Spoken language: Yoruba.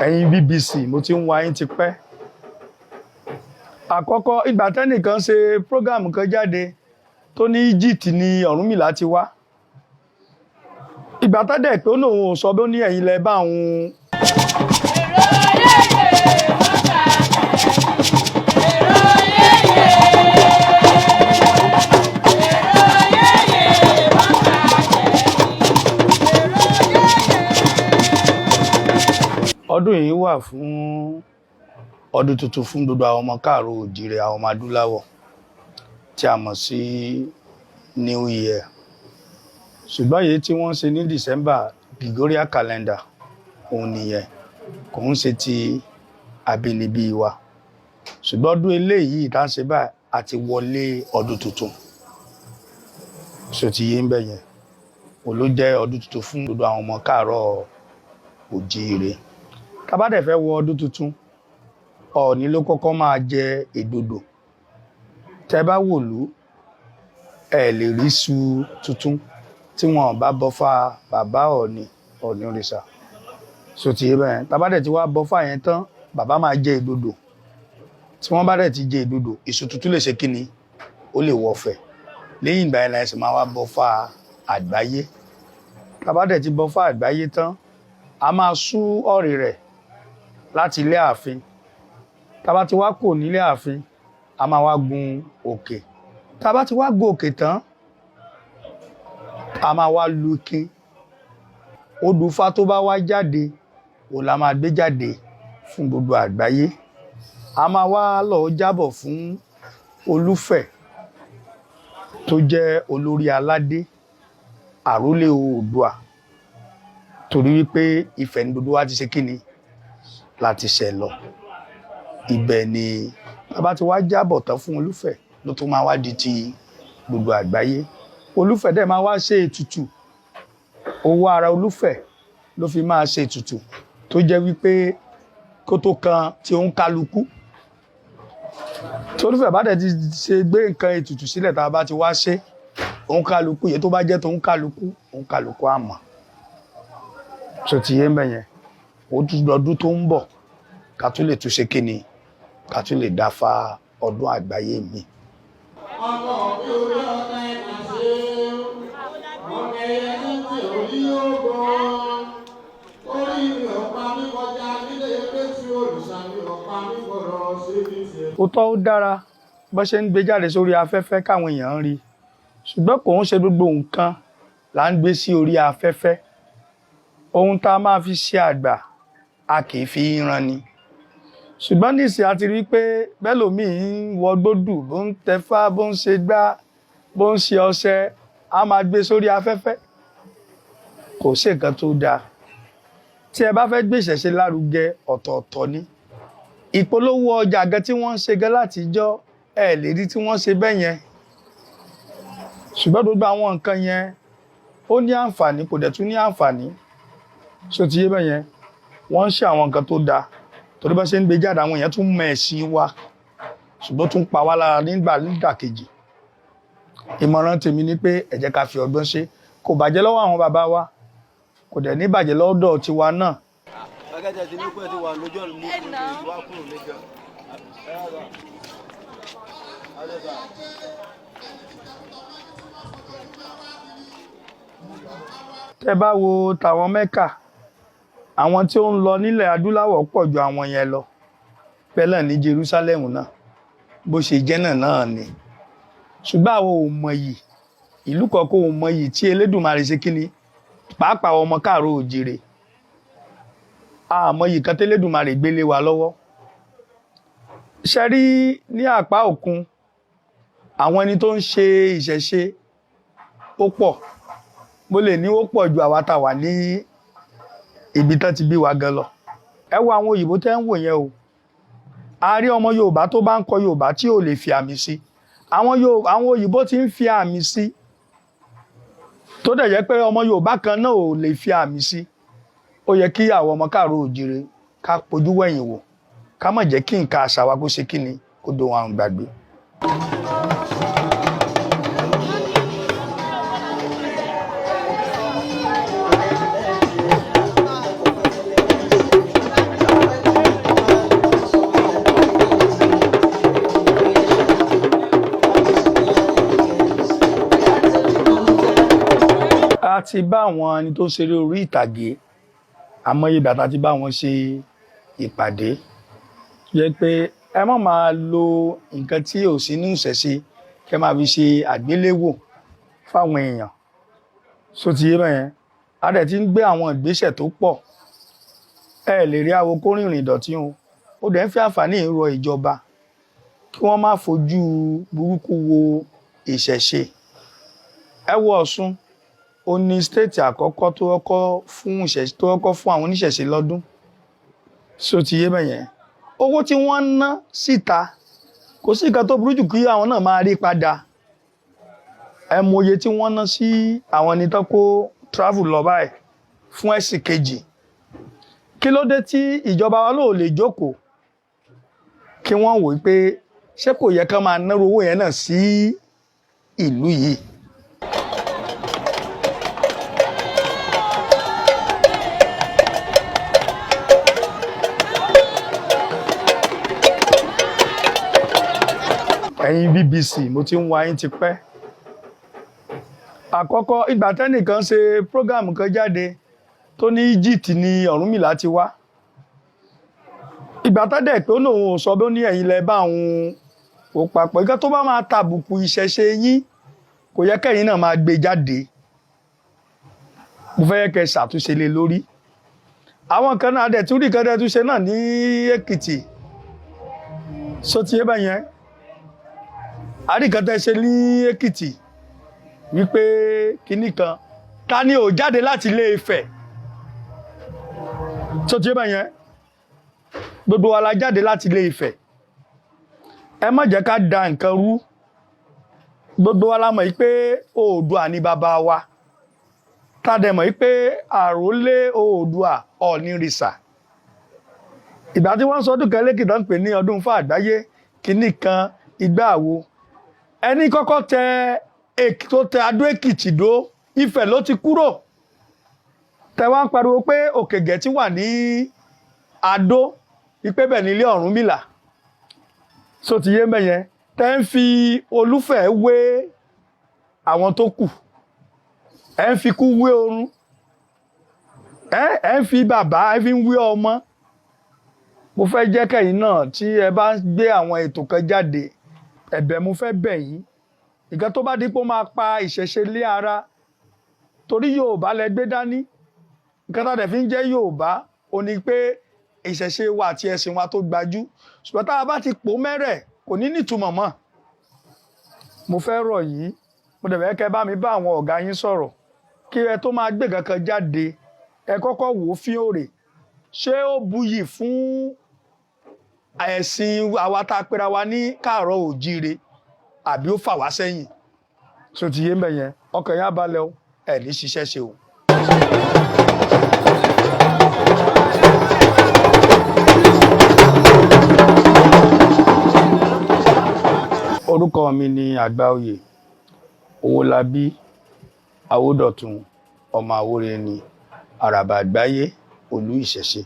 Ẹ̀yin BBC, mo ti ń wá yín tipẹ́. Àkọ́kọ́, ìgbà tẹ́nìkan ṣe program kan jáde tó ní Egypt ní Ọ̀rúnmìlà ti wá. Ìgbà tá dẹ̀ pé ó lóun ò sọ bí ó ní ẹ̀yin lẹ bá òun. Ọdún yìí wà fún ọdún tuntun fún gbogbo àwọn ọmọ káàárọ̀ oòjíire, àwọn ọmọ adúláwọ̀ tí a mọ̀ sí New Year. Ṣùgbọ́n èyí tí wọ́n ṣe ní December, Gregorian calendar, òun nìyẹn, kò ń ṣe ti àbínibí wa. Ṣùgbọ́n ọdún eléyìí tá à ń ṣe báyìí, àti wọlé ọdún tuntun. Ṣó ti yé ń bẹ̀ yẹn? Òun ló jẹ́ ọdún tuntun fún gbogbo àwọn ọmọ káàárọ̀ oòjíire. Tá bá dẹ̀ fẹ́ wọ ọdún tuntun, Ọọ̀ni ló kọ́kọ́ máa jẹ ègbodò. Tẹ́ bá wòlú, ẹ lè rí iṣu tuntun tí wọn bá bọ́fá bàbá Ọọ̀ni, Ọọ̀ni òrìṣà. Ṣó ti yé bẹ́yẹn? Tá bá dẹ̀ ti wá bọ́fá yẹn tán, bàbá máa jẹ ègbodò. Tí wọ́n bá dẹ̀ ti jẹ ègbodò, iṣu tuntun lè ṣe kíni? Ó lè wọ̀fẹ̀. Lẹ́yìn ìgbà yẹn la ṣẹ̀ máa wá bọ́fá àgbáyé. Tá bá dẹ̀ ti bọ́fá àgbáyé tán, a máa sú ọ̀rì rẹ̀ láti ilé ààfin. Tá bá ti wá kúrò nílé ààfin, a máa wá gun òkè. Tá bá ti wá gun òkè tán, a máa wá lu ikin. Odù Ifá tó bá wá jáde, òun la máa gbé jáde fún gbogbo àgbáyé. A máa wá lọ jábọ̀ fún Olúfẹ̀ tó jẹ́ olórí aládé, àrólé Oòduà. Torí wípé Ifẹ̀ ní gbogbo wa ti ṣe kíni láti ṣẹ̀ lọ. Ibẹ̀ ni tá bá ti wá jábọ̀ tán fún Olúfẹ̀ ló tó máa wá di ti gbogbo àgbáyé. Olúfẹ̀ dẹ̀ máa wá ṣe ètùtù. Owó ara Olúfẹ̀ ló fi máa ṣe ètùtù tó jẹ́ wípé kó tó kan tí ó ń kálukú. Tí Olúfẹ̀ bá dẹ̀ ti ṣe gbé nǹkan ètùtù sílẹ̀, tá a bá ti wá ṣe, òun kálukú, èyí tó bá jẹ́ tòun kálukú, òun kálukú á mọ̀. Ṣó ti yé ń bẹ̀ yẹn? Ó tún ọdún tó ń bọ̀ ká tún lè tún ṣe kíni, ká tún lè dáfá ọdún àgbáyé mi. Ọmọ mi orí ọ̀tá ẹ̀ máa ṣe ọmọ ẹyẹ ní tí orí ògbó orí mi ò pa mí kọjá nílé Pétú, òrìṣà mi ò pa mí gbọ́dọ̀ ṣe ní tiẹ̀. Ó tọ́, ó dára bó ṣe ń gbé jáde sórí afẹ́fẹ́ káwọn èèyàn ń rí, ṣùgbọ́n kò ń ṣe gbogbo nǹkan là ń gbé sí orí afẹ́fẹ́. Ohun tá a máa fi ṣe àgbà, a kì í fi rán ni. Ṣùgbọ́n nísìnyí, a ti rí i pé bẹ́lòmíì ń wọgbódù, bó ń tẹfá, bó ń ṣe gbá, bó ń ṣe ọṣẹ, a máa gbé sórí afẹ́fẹ́. Kò sí nǹkan tó dáa. Tí ẹ bá fẹ́ gbé ìṣẹ̀ṣe lárugẹ, ọ̀tọ̀ọ̀tọ̀ ni. Ìpolówó ọjà gan tí wọ́n ń ṣe gan látijọ́, ẹ lè rí tí wọ́n ṣe bẹ́ẹ̀ yẹn. Ṣùgbọ́n gbogbo àwọn nǹkan yẹn, ó ní àǹfààní, kò dẹ̀ tún ní àǹfààní. Ṣó ti yé bẹ́ẹ̀ yẹn? Wọ́n ń ṣe àwọn nǹkan tó dáa torí bá ṣe ń gbé jáde, àwọn èèyàn tún mọ ẹ̀sìn wa, ṣùgbọ́n tún pa wá lára nígbà nídàkejì. Ìmọ̀ràn tèmi ni pé ẹ jẹ́ ká fi ọgbọ́n ṣe. Kò bàjẹ́ lọ́wọ́ àwọn bàbá wa, kò dẹ̀ ní bàjẹ́ lọ́dọ̀ tiwa náà. Akẹ́kọ̀ọ́ ti ní pẹ́ ti wà lójú ọ̀nà mú fún mi wá kúrò lẹ́jọ́. Tẹ́ bá wo tàwọn Mẹ́kà, àwọn tí ó ń lọ nílẹ̀ adúláwọ̀ pọ̀ ju àwọn yẹn lọ. Bẹ́ẹ̀ náà ní Jerusalem náà, bó ṣe jẹ́ náà náà ni. Ṣùgbọ́n àwọn ò mọyì ìlú kọ̀ọ̀kan, ò mọyì tí Elédùmarè ṣe kíni, pàápàá ọmọ káàárọ̀ oòjíire. A mọyì kan tí Elédùmarè gbélé wa lọ́wọ́. Ṣe rí ní àpá òkun, àwọn ẹni tó ń ṣe ìṣẹ̀ṣe ó pọ̀. Mo lè ní ó pọ̀ ju àwa tá a wà ní ibi tán ti bí wa gan lọ. Ẹ wo àwọn òyìnbó tẹ́ ń wò yẹn o. A rí ọmọ Yorùbá tó bá ń kọ Yorùbá tí ò lè fi àmì sí. Àwọn òyìnbó ti ń fi àmì sí, tó dẹ̀ jẹ́ pé ọmọ Yorùbá kan náà ò lè fi àmì sí. Ó yẹ kí àwọn ọmọ káàárọ̀ oòjíire ká pojú wẹ̀yìn wò, ká má jẹ́ kí nǹkan àṣà wa kó ṣe kíni, kó dohun àrùn gbàgbé. ti bá àwọn ẹni tó ń ṣeré orí ìtàgé, àmọye ìgbà tá a ti bá wọn ṣe ìpàdé, yẹ pé ẹ má máa lo nǹkan tí ò sí ní ìṣẹ̀ṣe kẹ́ máa fi ṣe àgbéléwò fáwọn èèyàn. So ti yé bẹ́yẹn, a dẹ̀ ti ń gbé àwọn ìgbésẹ̀ tó pọ̀. Ẹ lè rí awo kó rìnrìn ìdọ̀tí o. Ó dẹ̀ ń fi àǹfààní yìí rọ ìjọba kí wọ́n má fojú burúkú wo ìṣẹ̀ṣe. Ẹ wo Ọ̀ṣun, ó ní stéètì àkọ́kọ́ tó kọ́kọ́ fún ìṣẹ̀ṣe, tó kọ́kọ́ fún àwọn oníṣẹ̀ṣe lọ́dún. So ti yé bẹ́yẹn, owó tí wọ́n ń ná síta, kò sí nǹkan tó burú jù kí àwọn náà máa rí padà. Ẹ mọ iye tí wọ́n ná sí àwọn ẹni tó kó travel lọ báyìí fún ẹ̀sìn kejì. Kí ló dé tí ìjọba wa lóò lè jókòó kí wọ́n wò pé ṣé kò yẹ ká máa náró owó yẹn náà sí ìlú yìí? Ẹ̀yin BBC, mo ti ń wá yín tipẹ́. Àkọ́kọ́, ìgbà tẹ́nìkan ṣe program kan jáde tó ní Egypt ni Ọ̀rúnmìlà ti wá. Ìgbà tá dẹ̀ pé ó lóun ò sọ bí ó ní ẹ̀yin lẹ bá òun ò papọ̀. Ìgbà tó bá máa tàbùkù ìṣẹ̀ṣe yín, kò yẹ kẹ́yìn náà máa gbé jáde. Mo fẹ́ kẹ́ ṣàtúnṣe lé lórí. Àwọn kan náà dẹ̀ tún rí kan dẹ̀ tún ṣe náà ní Èkìtì. So ti yé bẹ́yẹn, àríkan tẹ́ ṣe ní Èkìtì wípé kinní kan ta ni ò jáde láti Ilé Ifẹ̀? Tó ti yé bẹ́yẹn, gbogbo wa la jáde láti Ilé Ifẹ̀. Ẹ má jẹ́ ká da nǹkan rú. Gbogbo wa la mọ̀ yìí pé Oòduà ni bàbá wa, tá dẹ̀ mọ̀ yìí pé àrólé Oòduà Ọ̀nìrìsà. Ìgbà tí wọ́n sọ ọdún kan lẹ́kìtì tó ń pè ní ọdún fún àgbáyé, kinní kan igbá àwo, ẹni kọ́kọ́ tẹ tó tẹ Adó Èkìtì dó, Ifẹ̀ ló ti kúrò. Tẹ wá ń pariwo pé Òkè Gẹ̀tì wà ní Adó, ìpé bẹ̀ nílé Ọ̀rúnmìlà. So ti yé mẹ́yẹn, tẹ́ ń fi Olúfẹ̀ wé àwọn tó kù, ẹ̀ ń fi kú wé orun, ẹ̀ ń fi bàbá ẹ̀ fi ń wé ọmọ. Mo fẹ́ jẹ́ kẹ́yìn náà tí ẹ bá ń gbé àwọn ètò kan jáde, ẹ̀bẹ̀ mo fẹ́ bẹ̀ yín, nǹkan tó bá dípò máa pa ìṣẹ̀ṣe lé ara, torí Yorùbá lẹ gbé dání. Nǹkan tá a dẹ̀ fi ń jẹ́ Yorùbá ò ní pé ìṣẹ̀ṣe wa àti ẹ̀sìn wa tó gbajú, ṣùgbọ́n tá a bá ti pò mẹ́rẹ̀, kò ní nítumọ̀ mọ́. Mo fẹ́ rọ̀ yín, mo dẹ̀ fẹ́ kẹ́ bá mi bá àwọn ọ̀gá yín sọ̀rọ̀ kí ẹ tó máa gbé kankan jáde, ẹ kọ́kọ́ wò ó fín òrè, ṣé ó buyì fún ẹ̀sìn àwa tá a pera wa ní káàárọ̀ òjíire, àbí ó fà wá sẹ́yìn? So ti yé mbẹ̀ yẹn, ọkàn yẹn á balẹ̀ o, ẹ̀ ní ṣiṣẹ́ ṣe o. Orúkọ mi ni Àgbàoyè Owólabí Awódọ̀tun, ọmọ Àwórẹni, Àràbà Àgbáyé, Olú Ìṣẹ̀ṣe.